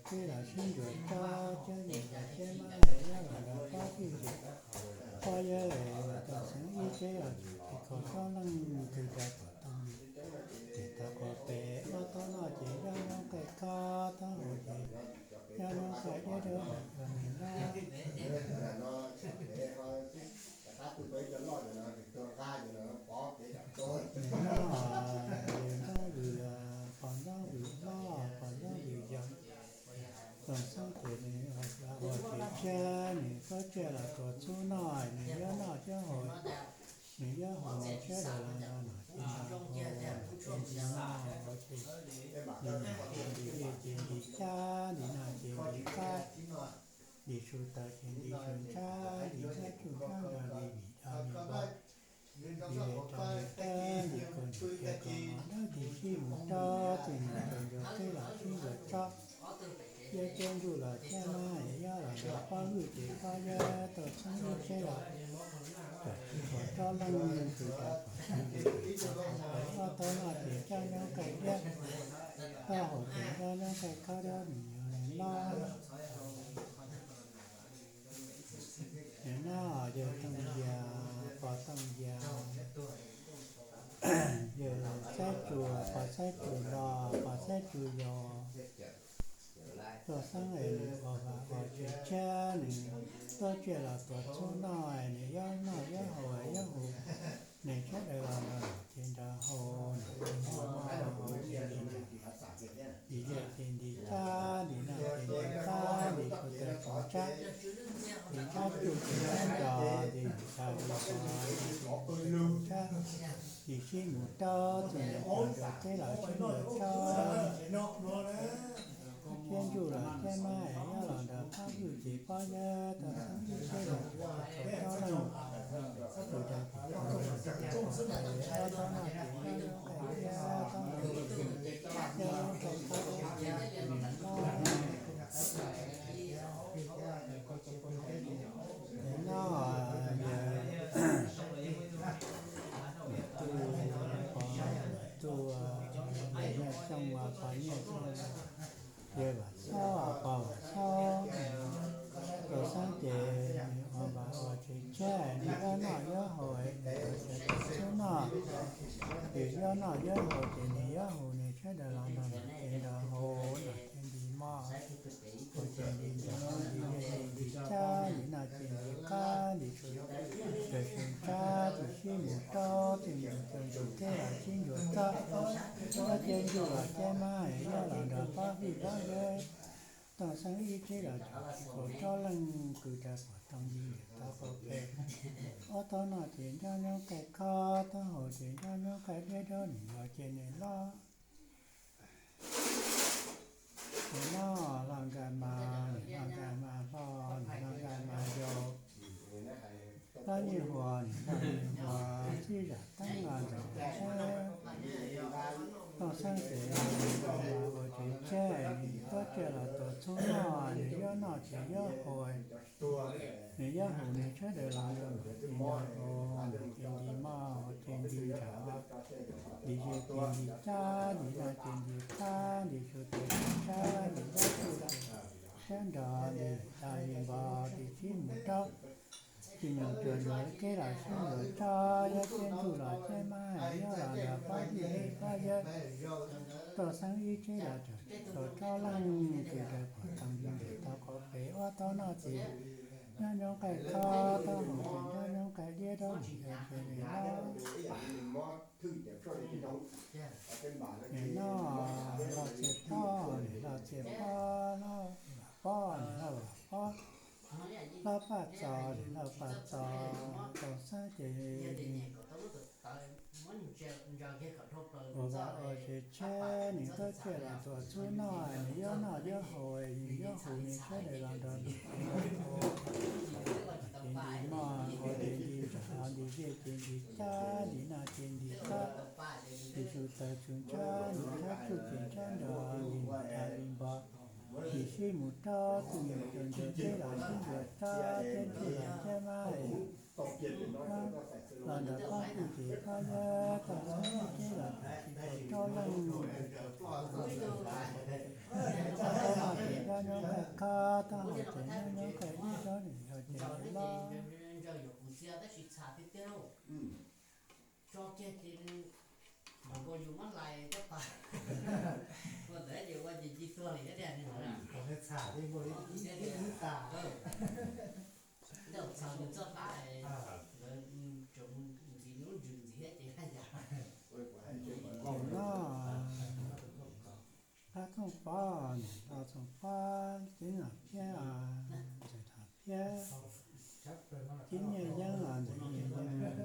teb los sib ntsuas tsob, cab nyuj los cab mab, nyob los nrog pob txwj ces pob yawb, toj xeeb ib teb los tsis kho tsob leej twg rau kom tau li. Ces tau qhov pem ob tog noj ces nyob nyob qaij khob, tog hau ces nyob nyob qaij diab dawb, yog nws loj. Nws noj, nws ntaub vwm, pos ntaub vwm loj, pos ntaub vwm yau, toj xeeb ces nws ua tsev tshiab, nws tuaj tsiaj los tuav txhub noj, nws yuav noj yuav haus, nws yuav haus nws tshiab daws los nrog nom tis nrog haus, ntim ntim noj, ua ces ntim ntim ntim zej ces ntim cab, ntim noj ces ntim qab, ntim su taws ces ntim su ntshab, ntim ntshab tsuj ntshab nrog ntim vim dog ntim npog, ntim zes rau ntim qab, ntim kaus ntim ces kaus mos dawb, ntim sib mus rau txij ntim kaus ntsuas teb los sib ntsuas tsob. Yawg cab ntsuj los cab mab, yawg los nrog pob vwj ces pob yawb, toj xeeb ib teb los tsis kho tsob leej twg rau kom tau li. Tau qhov pem ob tog noj ces nyob nyob qaij diab, tog hau ces nyob nyob qaij khob, diab nws yog nws loj. Nws noj yawg tooj yas, pos tooj yas, yawg xaib tsuas, pos xaib tsuas los, pos xaib tsuas yos, toj xeeb es nws ua vas ua tsev tshiab, nws tuaj tsiaj los tuav txhub noj, nws yuav noj yuav haus yuav haus, nws tshiab daws los nrog nom tis nrog haus, nom tis nrog noj, haus ces ntim ntim zej ces ntim cab, ntim noj ces ntim qab, ntim su taws su ntshab, ntim ntshab tsuj ces ntshab nrog, ntim ntim zes ntim zos, ntim su taws su ntshab, ntim sib mus rau txij ntim kaus ntsuas teb los sib ntsuas tsob. Cab ntsuj los cab mab, yawg los nrog pob vwj ces pob yawb, toj xeeb ib teb los tsis kho tsob leej twg rau kom tau li. Ob tog noj ces nyob nyob qaij diab, tog hau ces nyob nyob qaij khob, diab nws loj. Nws noj, yawg Vam Tuj, Vam Tuj, yawg Nyiaj Xyooj, pos Nyiaj Xyooj, yawg Vam Xob, pos Vam Xob. Toj xeeb ces nws ua vas ua tsev tshiab, nws yuav noj yuav haus, nws ua tsev tuav txhub noj, nws yuav noj yuav haus ces nws yuav haus, nws tshiab daws los nrog nom tis nrog haus, nom tis ntim mos, haus ces ntim ntov, ntim zej ces ntim cab, ntim noj ces ntim qab, ntim su taws su ntshab, ntim sib mus rau txij ntim kaus ntsuas teb los sib ntsuas tsob. Cab ntsuj los cab mab, yawg los nrog pob vwj pob yawb, toj xeeb ib teb los tsis kho tsob leej twg rau kom tau li. Tau qhov pem ob tog noj ces nyob nyob qaij khob, tog hau ces nyob nyob qaij diab dawb, nws yog ces nws loj. Nws noj hlo nkag mas, nws noj nkag mas hlo, nws noj nkag mas yau, hlob nyiaj huas, nws noj nyiaj huas, txib zam teeb los ntxeev zam tsheb. Toj xeeb ces nws ua vas ua tsev tshiab, nws tuaj tsiaj los tuav txhub noj, nws yuav noj ces yuav haus, nws yuav haus nws tshiab daws los nrog nom tis nrog haus, nom tis ntim mos, haus ces ntim ntov, ntim zes ces ntim cab, ntim noj ces ntim qab, ntim su taws su ntshab, ntim ntshab tsuj ces ntshab nrog, ntim zes ntim npog, ntim sib mus rau txij ntim kaus ntsuas teb los sib ntsuas tsob. Yawg cab ntsuj los cab mab, yawg los nrog pob vwj ces pob yawb, toj xeeb ib teb los tsis kho tsob leej twg rau kom tau li. Tau qhov pem ob tog noj ces nyob nyob qaij khob, tog hau ces nyob nyob qaij diab dawb, nws yog ces nws loj. Nws noj, loj txias pob, nws loj txias pob, loj vam pob, nws loj vam pob, loj paj txos, nws loj paj txos. Toj xeeb ces nws ua vas ua tsev tshiab, nws tuaj tsiaj los tuav txhub noj, nws yuav noj yuav haus, nws yuav haus nws tshiab daws los nrog nom tis nrog haus, ces ntim mos, haus ces ntim ntov, ntim zej ces ntim cab, ntim noj ces ntim qab, ntim su taws su ntshab, ntim ntshab tsuj ces ntshab nrog, ntim ntim npog, ntim sib mus rau txij ntim kaus ntsuas teb los sib ntsuas tsob. Cab ntsuj los cab mab, Los nram pob hwj ces pob yawg toj xeeb ib tseb los tsis kaum rau leej. Tsis tau tau noj ces nyob nyob qaij qab, taub hau ces nyob nyob qaij dib rab lis yog ces los. Ces no, qab thooj pob, niam hlob thooj pob, ceeb los phiab, ntxawm los phiab, ceeb nyiaj yeeb los ntxawm nyiaj yeeb.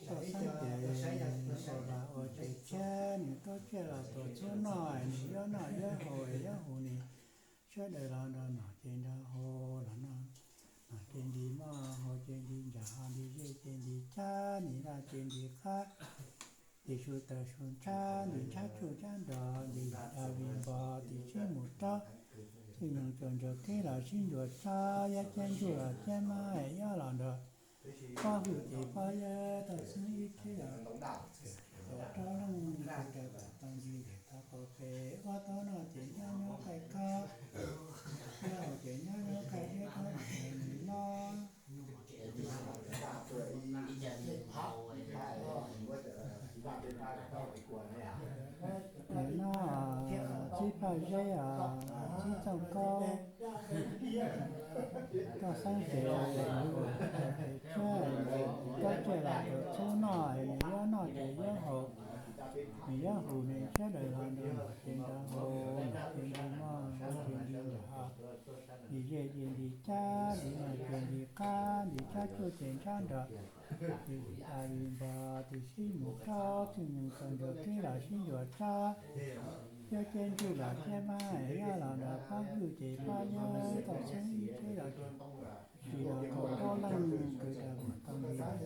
Toj xeeb ces ua vaj ua tsev tshiab, nws tuaj tsiaj los tuam txhub noj, nws yuav noj yuav haus, yuav hu nws sawv daws los nrog noj ces nrog haus los noj. Noj ces nti moj, haus ces nti ntsam, ho nti zej ces nti cab, nti naj ces nti qab, nti su taws su ntshab, nti ntshab tsuj ntshab nrog, nti dag vij npog, nti sib mus rau, txwj nyoog cuag nraug keb los sib ncuav tsab, yab ceeb ntsuj los ceeb mab, yab los nrog pob hwj ces pob yawg toj xeeb ib tseb los kaum rau leej. Tau nti ntes tau qaum pes, ua tau noj ces nyob nyob qaij qab, nyob haus ces nyob nyob qaij dib rab lis yog nws los. Nim no txib phaj zeb, txib txooj kaub, toj xeeb ces nws ua vaj ua tsev tshiab, tuaj tsiaj los tuam txhub noj, nws yuav noj ces yuav haus, nws yuav hu nws sawv daws los nrog noj ces nrog haus, noj ces nti moj, haus ces nti ntsam, nti zej ces nti cab, nti naj ces nti qab, nti ntshab tsuj ces ntshab nrog, nti dag vij npog, nti sib mus rau, txwj nyoog cuag nraug keb los sib ncuav tsab, yab ceeb ntsuj los ceeb mab, yab los nrog pob hwj ces pob yawg toj xeeb ib tseb los tsis los kaum rau leej. Kwv tau nti ntes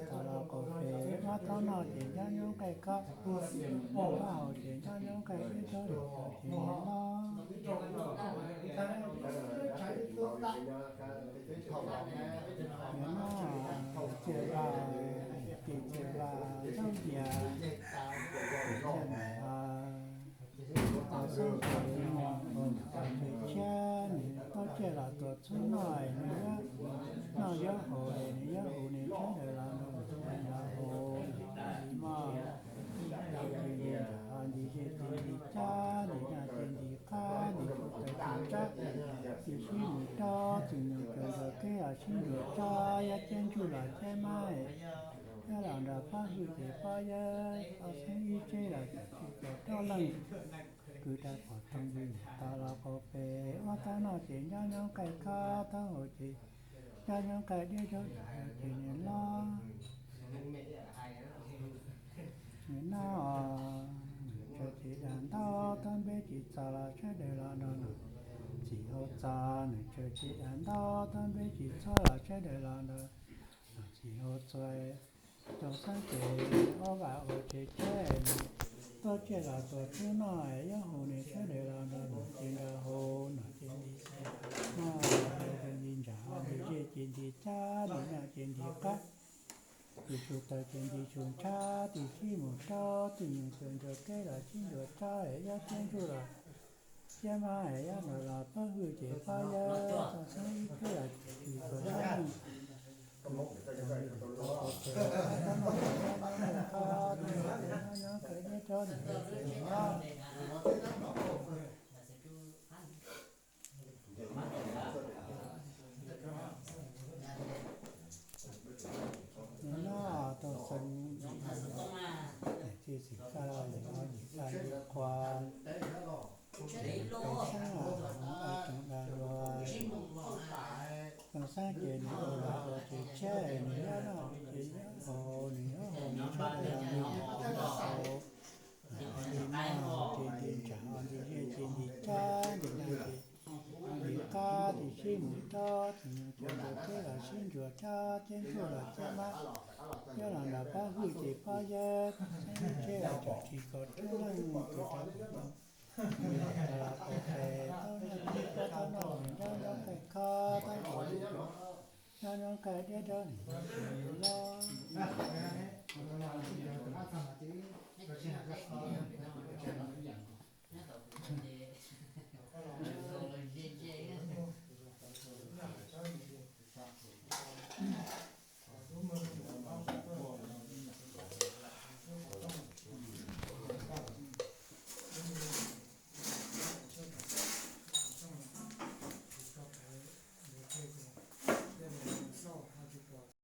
tau los qaum pes, ua tau noj ces nyob nyob qaij qab, nyob nyob haus ces nyob nyob qaij dib rab lis yog ces nws los. Nim no txiaj vaj, ces txiaj vaj zaub yias, txiaj vaj, toj xeeb ces ua vaj ua tsev tshiab, nws tuaj tsiaj los tuam txhub noj, nws yuav noj yuav haus, nws yuav hu nws sawv daws los nrog noj ces nrog haus, nti moj, nti ntsam, nti zej ces nti cab, nti naj ces nti qab, nti su taws su ntshab, nti sib mus rau, txwj nyoog cuag nraug keb los sib ncuav tsab, yab ceeb ntsuj los ceeb mab, yab los nrog pob hwj ces pob yawg toj xeeb ib tseb los tsis kaum rau leej. Kwv tau pom tau nti ntes tau los qaum pes, ua tau noj ces nyob nyob qaij qab, taub hau ces nyob nyob qaij dib rab lis yog ces nws los. Nws no, nws tsaws txiv dag ntaub, thab npeb tsis txog los sawv daws los nrog noj, txiv hau txog, nws tsaws txiv dag ntaub, thab npeb tsis txog los sawv daws los nrog noj, txiv hau txog. Toj xeeb ces ua vaj ua tsev tshiab, nws tuaj tsiaj los tuam txhub noj, yuav hu nws sawv daws los nrog noj ces nrog haus, noj ces nti moj, nti ntsam, nti zej ces nti cab, nti naj ces nti qab, nti su taws ces nti su ntshab, nti sib mus rau, txwj nyoog cuag nraug keb los sib ncuav tsab, yab ceeb ntsuj los ceeb mab, yab los nrog pob hwj ces pob yawg toj xeeb ib tseb los tsis kaum rau leej. Nyob nyob qaij dib rab lis yog ces nws los. Nws no toj xeeb, txiv txim txaj los yim los yim txaj yim qhua, pem xeeb los hmoov dai tsoom dai luag. Toj xeeb ces nws ua vaj ua tsev tshiab, nws yuav noj ces yuav haus, nws yuav haus nws sawv daws los nrog noj ces nrog haus. Nti moj ces nti ntsam, nti zej ces nti cab, nti naj ces nti qab, nti sib mus rau, txwj nyoog cuag nraug keb los sib ncuav tsab, ceeb ntsuj los ceeb mab, yab los nrog pob hwj ces pob yawg toj xeeb ib tseb los tsis kaum rau leej. Kwv tau pom tau nti ntes tau los qaum pes, tau noj txiv pob, tau noj nyob nyob qaij qab, taub hau ces Nyob zoo kawg diab rau niam tais los.